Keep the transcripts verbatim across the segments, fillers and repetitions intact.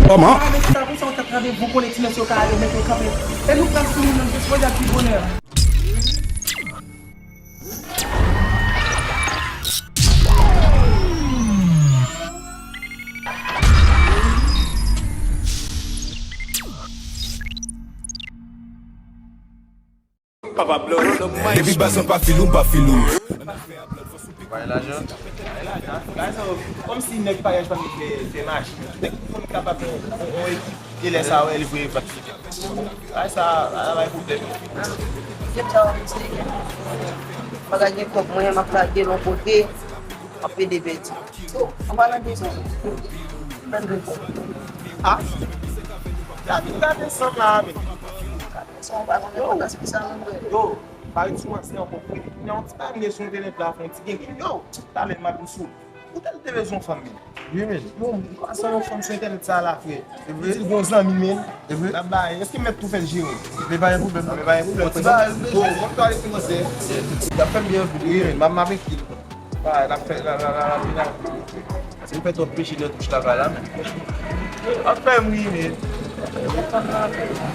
Kòman? Paramèt sa, konsa yon kat randevou konnen ti mesye yo ka ale, mete yo kanpe. E nou pran sou moun nan, se sipoze ap pi bonè. Papa blow on the mic. Depi baz lan pa fil ou, m pa fil ou. Bay lajan. Bay lajan. Kòmsi nèg pa gen fanmi fè, fè mache. Nèg konn kapab on, on, on ekip. E lè sa a, wè, li voye vag. Bay sa, sa bay pwoblèm. Bagay gen kòb, mwen, m ap lage l yon kote, m ap pede pèdi. Yo, an palan de sa, ah, gade, gade san la, men. Sa w pa konnen konn espesyal, non, frè. Yo, pa ret sou whatsapp ankò, frè. Nan yon ti bagay m gen sou entènèt la, fè yon ti gen. Yo, talè m ap vin sou. Ou tèl te bezwen fanm, men. Wi, men. Bon, m pase yon fanm sou entènèt sa la, frè. E vre? Li di l gon zanmi, men. E vre? N ap bay. Èske m mèt tou fè l jere? Men pa gen pwoblèm, non. Men pa gen pwoblèm. Bon, ti bagay, m bezwen. Bon, m pral rekòmanse. Y ap fè m byen anpil. Wi, men. M ap, m ap envite l. Bay, l ap fè, l ap, l ap, l ap, l ap. Si w fè twòp peche nan touch la, bay la, men. Ap fè m ri, men.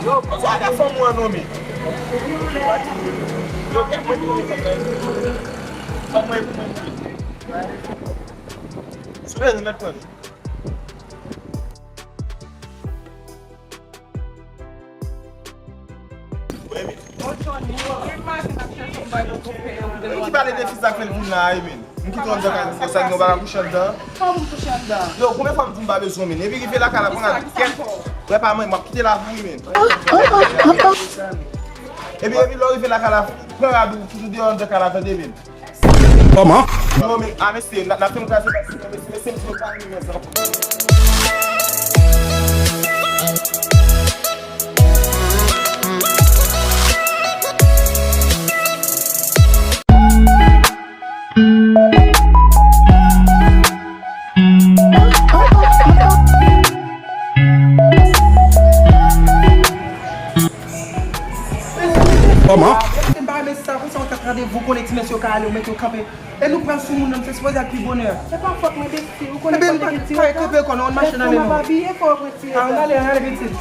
Yo, poze afè fanm ou an non, men. Yo, kèt mwen pou mwen, fanm mwen pou mwen. Sou rezon nèt mwen. Wi, men. Ou ki pale de fi sa k fè l vin la a, wi, men. M kite w anndan kay la, sa gen yon bagay kouche anndan. Kòman m kouche anndan? Yo, konbyen fwa m di w m pa bezwen w, men. Epi rive lakay la, konn a kèt. Wè pa mwen, m ap kite la pou ou, men. Epi, epi lè w rive lakay la, pran rad ou, fout ou deyò anndan kay la, tande, men. Kòman? Yo, men, a, mesye, n ap fè m kraze bas, mesye, mesye, m di nou pa renmen sa. Kòman? Èske m pa renmen sa, konsa yon kat randevou konnen ti mesye yo ka ale, ou mete yo kanpe. E nou pran sou moun nan, se sipoze al pi bonè. Se pa fòt mwen, besti, ou konnen fò m te gen ti reta. Kanpe kò nan yon machin nan men nou. Besti, m ap abiye, fò w pran ti reta. A, ann ale, ann ale, pitit.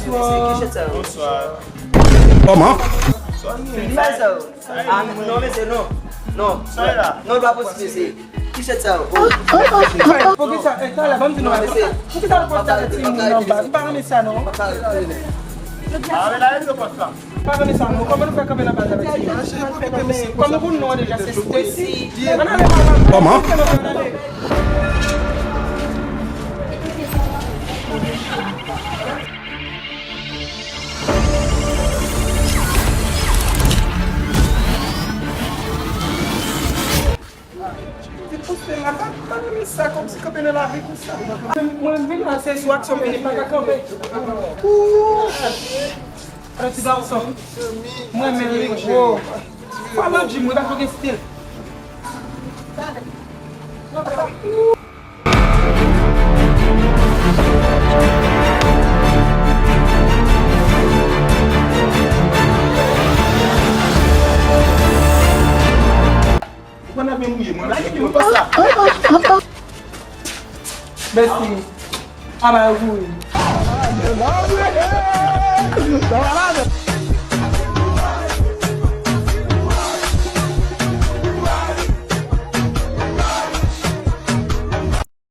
Bonswa. Bonswa. Kòman? Sa yo. Ah, non, mesye, non. Non. Non, l pa posib, mesye. Ti chèt sa yo. Poukisa? Eh, talè, ban m di nou, mesye. Poukisa nou poste avèk timoun anba? M pa renmen sa, non. M pa renmen sa, non. Kòman nou fè kanpe nan baz avèk timoun? Kòman pou non deja, se Stacy. Ann ale, papa. Kòman? Ti pouse la, pa, pa renmen sa, kòmsi kanpe nan lari konsa. Mwen vin la, se sou aksyon m vini, pa ka kanpe. Ooh! Alò, ti gason, mwen renmen li gwo. Fò mwen di, mwen pa gen stil. Mwen ap mouye, mwen ap mouye, mwen pa sa. Mèsi. Aba yo kouri.